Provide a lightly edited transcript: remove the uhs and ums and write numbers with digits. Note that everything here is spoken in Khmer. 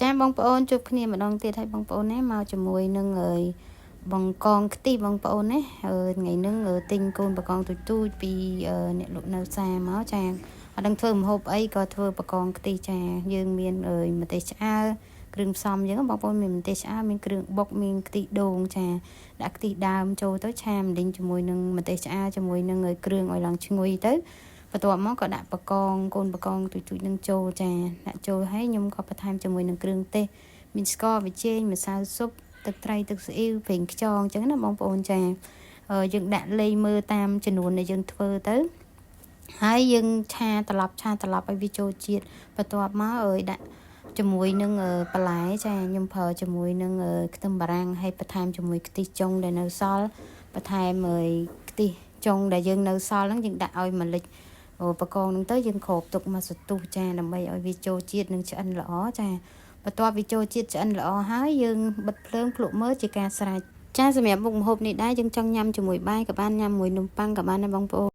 ចាបងប្អូនជួបគ្នាម្ដងទៀតហើយបងប្អូនណាមកជាមួយនឹងអើយបង្កងខ្ទិះបងប្អូនណាថ្ងៃហ្នឹងទិញកូនបង្កងទូចទូចពីអ្នកលក់នៅផ្សារមកចាអត់ដឹងធ្វើម្ហូបអីក៏ធ្វើបង្កងខ្ទិះចាយើងមានអើយម្ទេសឆ្អើរគ្រឿងផ្សំយើងបងប្អូនមានម្ទេសឆ្អើរមានគ្រឿងបុកមានខ្ទិះដូងចាដាក់ខ្ទិះដើមចូលទៅឆាម្លិញជាមួយនឹងម្ទេសឆ្អើរជាមួយនឹងគ្រឿងឲ្យឡើងឈ្ងុយទៅបន្ទាប់មកក៏ដាក់បកងកូនបកងទូចទូចនឹងចូលចាដាក់ចូលហើយខ្ញុំក៏បន្ថែមជាមួយនឹងគ្រឿងទេសមានស្ករប៊ីចេងម្សៅស៊ុបទឹកត្រីទឹកស៊ីអ៊ីវប្រេងខ្យងអញ្ចឹងណាបងប្អូនចាយើងដាក់លេងមើលតាមចំនួនដែលយើងធ្វើទៅហើយយើងឆាត្រឡប់ឆាត្រឡប់ឲ្យវាចូលជាតិបន្ទាប់មកអើយដាក់ជាមួយនឹងបន្លែចាខ្ញុំប្រើជាមួយនឹងខ្ទឹមបារាំងហើយបន្ថែមជាមួយខ្ទិះចុងដែលនៅសល់បន្ថែមខ្ទិះចុងដែលយើងនៅសល់ហ្នឹងយើងដាក់ឲ្យម្លិចបកងហ្នឹងទៅយើងគ្របទុកមកសន្ទុះចាដើម្បីឲ្យវាចូលជាតិនិងឆ្អិនល្អចាបន្ទាប់វាចូលជាតិឆ្អិនល្អហើយយើងបិទភ្លើងភ្លក់មើលជាការស្រេចចាសម្រាប់មុខម្ហូបនេះដែរយើងចង់ញ៉ាំជាមួយបាយក៏បានញ៉ាំមួយនំប៉័ងក៏បានដែរបងប្អូន។